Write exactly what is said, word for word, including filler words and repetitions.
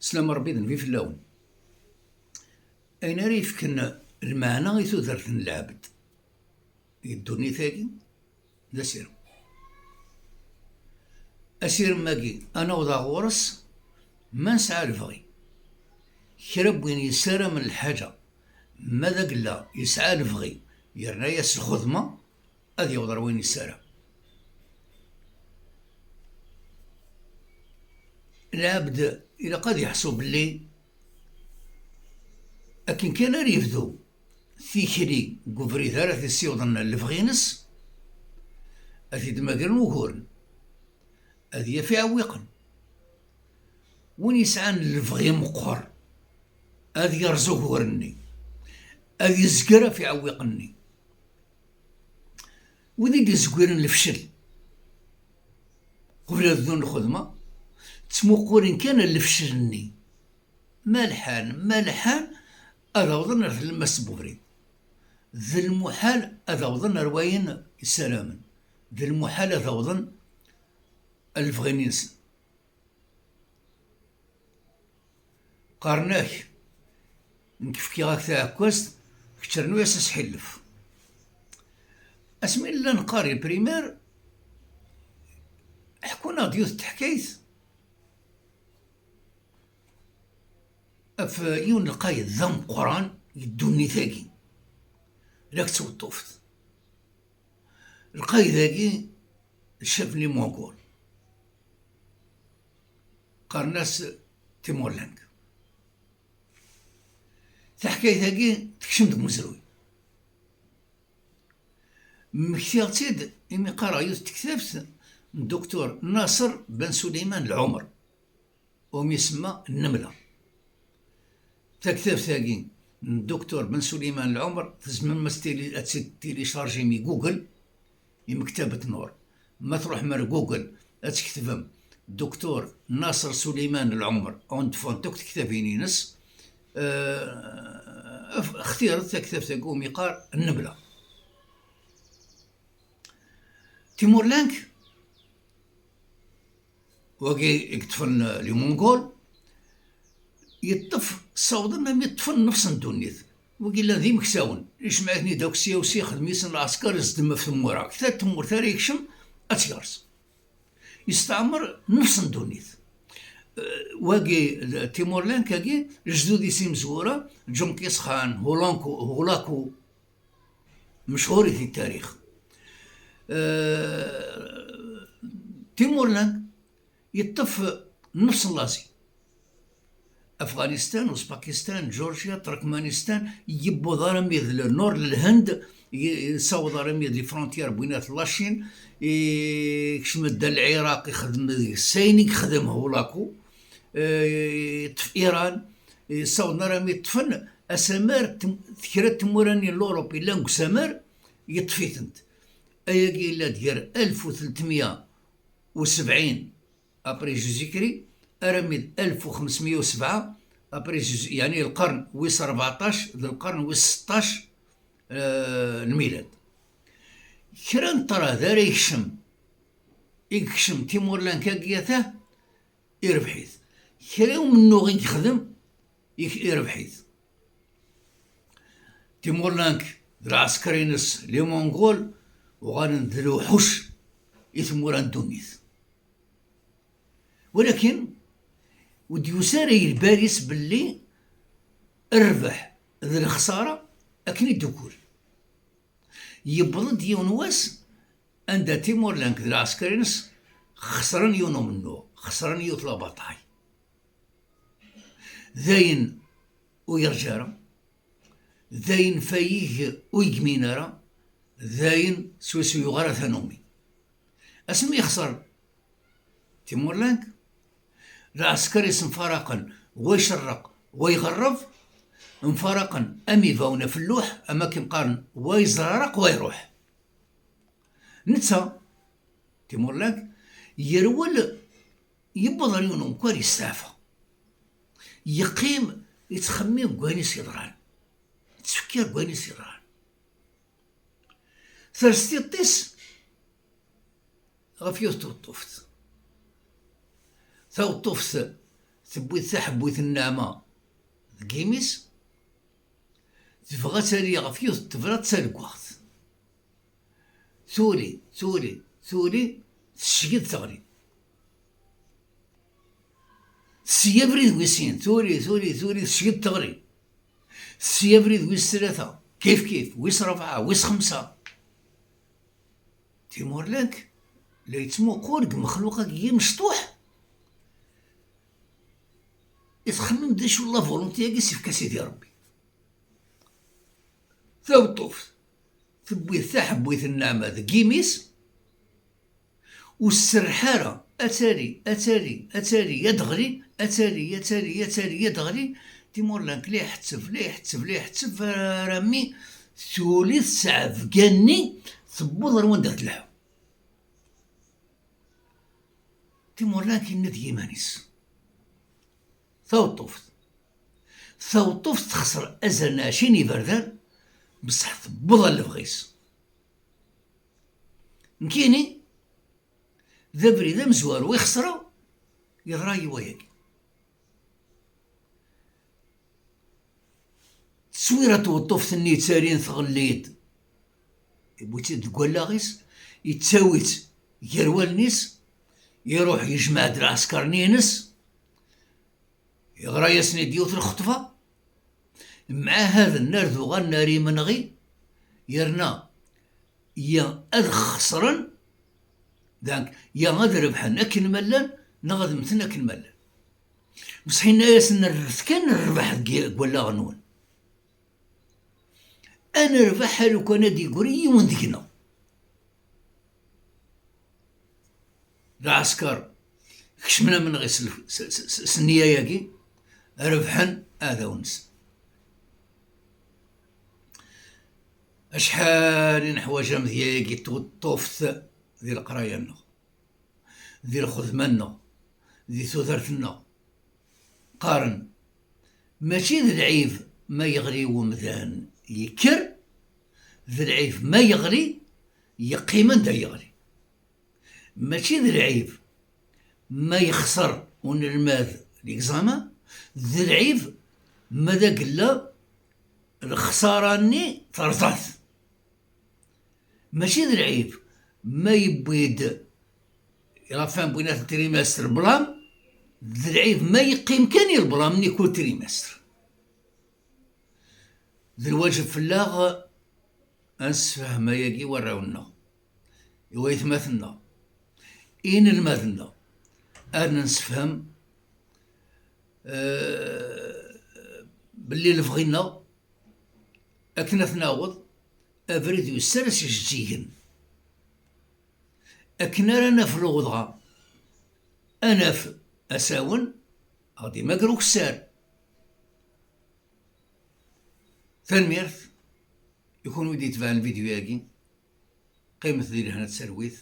Slam Ṛebbi d nnbi fell-awen. Ayen ara yefken lmeɛna i tudert n lɛebd di ddunit-agi, d asirem. Asirem-agi, ad naweḍ ɣur-s ma nesɛa lebɣi. Kra n win yessaramen lḥaǧa, ma d agella yesɛa lebɣi, yerna-yas lxedma, ad yaweḍ ar wayen yessaram. Lɛebd ilaq ad yeḥsu belli akken kan ara yebdu tikli deg ubrid ara t-yessiwḍen lebɣi-ines, ad t-id-mmagren wuguren, ad yaf iɛewwiqen. Win yesɛan lebɣi meqqer, ad yerẓ ugur-nni, ad yezger ɣef iɛewwiqen-nni. Wid i d-izegwiren lefcel, qbel ad bdun lxedma, ttmuqulen kan lefcel-nni. Ma lḥan, ma lḥan, ad awḍen ar tlemmast n ubrid. D lmuḥal ad awḍen ar wayen ssaramen. D lmuḥal ad awḍen ar lebɣi-nsen. Qqaren-ak, nekk fkiɣ-ak taɛekkazt, kečč rnu-yas asḥillef. Asmi nella neqqar i primaire, ḥkun-aɣ-d yiwet teḥkayt ɣef yiwen lqayed d ameqqran deg ddunit-agi, la d tweṭṭuft. Lqayed-agi d ccaf n les Mongols. Qqaren-as Timur Lenk. Taḥkayt-agi tekcem deg umezruy. Mmektiɣ-tt-id imi qqareɣ yiwet tektabt n Duktur Naṣer Ben Suleyman Lɛumer, umi isemma Nnemla. Taktabt-agi n Duktur Ben Suleyman Lɛumer, tzemrem ad tt-tili-, ad tt-téléchargem i Google, i Mektabat Nur. Ma tṛuḥem ar Google, ad tketbem Duktur Naṣer Suleyman Lɛumer, ad wen-d-ffɣent akk tektabin-ines. Eh, af-, xtiret taktabt-agi umi qqar Nnemla. Timur Lenk, wagi i yeṭṭfen, eh, les Mongols, yeṭṭef, ssawḍen armi ṭṭfen nnefṣ n ddunit. Wagi llan d imeksawen, ijmeɛ-iten-id akk sya u sya, ixdem-isen lɛesker, izdem ɣef tmura. Kra n tmurt ara yekcem, ad tt-yerẓ. Yesteɛmer nnefṣ n ddunit. Eh, wagi, d-, Timur Lenk-agi, lejdud-is imezwura, Genghis Khan, Hulanku-, Hulaku, mechurit di tarix. Eh, Timur Lenk yeṭṭef nnefṣ n Lazi. Afɣanistan, Uzbakistan, Georgia, Turkmanistan, yewweḍ armi d le nord n Lhend, y-, yessaweḍ armi d les frontières n winat n la Chine, yekcem-d ar Lɛiraq, ixdem deg-s ayen i yexdem Hulaku, eh, yeṭṭef Iran, yessaweḍ armi ṭṭfen asamar tem-, kra n tmura-nni n Lurup yellan deg usamar, yeṭṭef-itent. Ayagi yella-d gar alef u tletmya u sebɛin après Jésus-Christ, armi d alef u xemsmya u sebɛa après Jésus, yeɛni lqern wis rbeɛṭac d lqern wis seṭṭac, eh, lmilad. Kra n ṭṭrad ara yekcem, i yekcem Timur Lenk-agi ata, irbeḥ-it. Kra n umennuɣ i yexdem, i-, irbeḥ-it. Timur Lenk d lɛesker-ines, les Mongols, uɣalen d lewḥuc i tmura n ddunit. Walakin, ur d-yusi ara i lbal-is belli rrbeḥ d lexsara akken i d-teggul. Yewweḍ-d yiwen wass anda Timur Lenk d lɛesker-ines xesren yiwen umennuɣ, xesren yiwet la bataille. D ayen ur yerǧi ara, d ayen Fayig ur yegmin ara, d ayen swayes ur yuɣ ara tanumi. Asmi yexṣer Timur Lenk, lɛesker-is mfaraqen, wa icerreq, wa iɣerreb, mfaraqen am ibawen ɣef lluḥ, am akken qqaren, wa yeẓraraq, wa iruḥ. Netta, Timur Lenk, yerwel, yewweḍ ɣer yiwen umkar yesteɛfa. Yeqqim yettxemmim deg wayen i s-yeḍran. Yettfekkir deg wayen i s-yeḍran. Ters tiṭ-is ɣef yiwet tweṭṭuft. Taweṭṭuft tewwi-d taḥebbuyt n nneɛma deg yimi-s, tebɣa ad tali ɣef yiwet n tebrat d taleggaɣt. Tuli, tuli, tuli, tecceg-d teɣli. Tessi abrid wis sin, tuli, tuli, tuli, tecceg-d teɣli. Tessi abrid wis tlata, kif kif, wis rebɛa, wis xemsa. Timurlank la yettmuqul deg mexluq-agi imecṭuḥ, i txemmem d acu la volonté-agi s-yefka Sidi Rebbi. Taweṭṭuft tewwi taḥebbuyt n nneɛma deg yimi-s, ur tserreḥ ara, ad tali, ad tali, ad tali, ad d-teɣli, ad tali, ad tali, ad tali, ad d-teɣli. Timurlank la iḥetteb, la iḥetteb, la iḥetteb, armi tuli tesɛa bga-nni, tewweḍ ar wanda telḥu. Timurlank yenna-d yiman-is: taweṭṭuft, taweṭṭuft texṣer azal n ɛecrin iberdan, beṣṣeḥ tewweḍ ar lebɣi-s. Nekkini, d abrid amezwaru i xesreɣ, yeḍra-yi wayagi. Tteswira n tweṭṭuft-nni yettalin tɣelli-d, yewwi-tt-id deg wallaɣ-is, yettawi-tt gar wallen-is, iruḥ yejmeɛ-d lɛesker-nni-ines, yeɣra-yasen-id yiwet n lxeṭba, mɛahaden ar d uɣalen ar imenɣi, yerna ya ad xesren, donc ya ad rebḥen akken ma llan, neɣ ad mmten akken ma llan. Beṣṣeḥ inna-yasen: rret kan rrbeḥ deg, deg wallaɣ-nwen. Ad nerbeḥ a lukan ad d-yeggri yiwen deg-neɣ. Lɛesker kecmen amenɣi s, s, s, s nniya-agi, rebḥen aɛdaw-nsen. Acḥal i neḥwaǧ amedya-agi n tweṭṭuft di leqraya-nneɣ, di lxedma-nneɣ, di tudert-nneɣ. Qqaren: mačči d lɛib ma yeɣli wemdan yekker, d lɛib ma yeɣli yeqqim anda yeɣli. Mačči d lɛib ma yexṣer unelmad l'examen, d lɛib ma d agella lexṣara-nni terẓa-t. Mačči d lɛib ma yewwi-d la fin n winat n trimestr blam, d lɛib ma yeqqim kan i leblam-nni kul trimestr. D lwaǧeb fell-aɣ ad nessefhem ayagi i warraw-nneɣ, i waytmaten-nneɣ, i inelmaden-nneɣ, ad nensefhem, eh, belli lebɣi-nneɣ akken ad t-naweḍ, abrid yussar ad s-ijeǧǧigen. Akken ara naf luɣ dɣa, ad naf asawen, ad ɣ-d-imager ukessar. Tanemmirt i kunwi d-yetebɛen lvidyu-agi. Qqimet di lehna d talwit.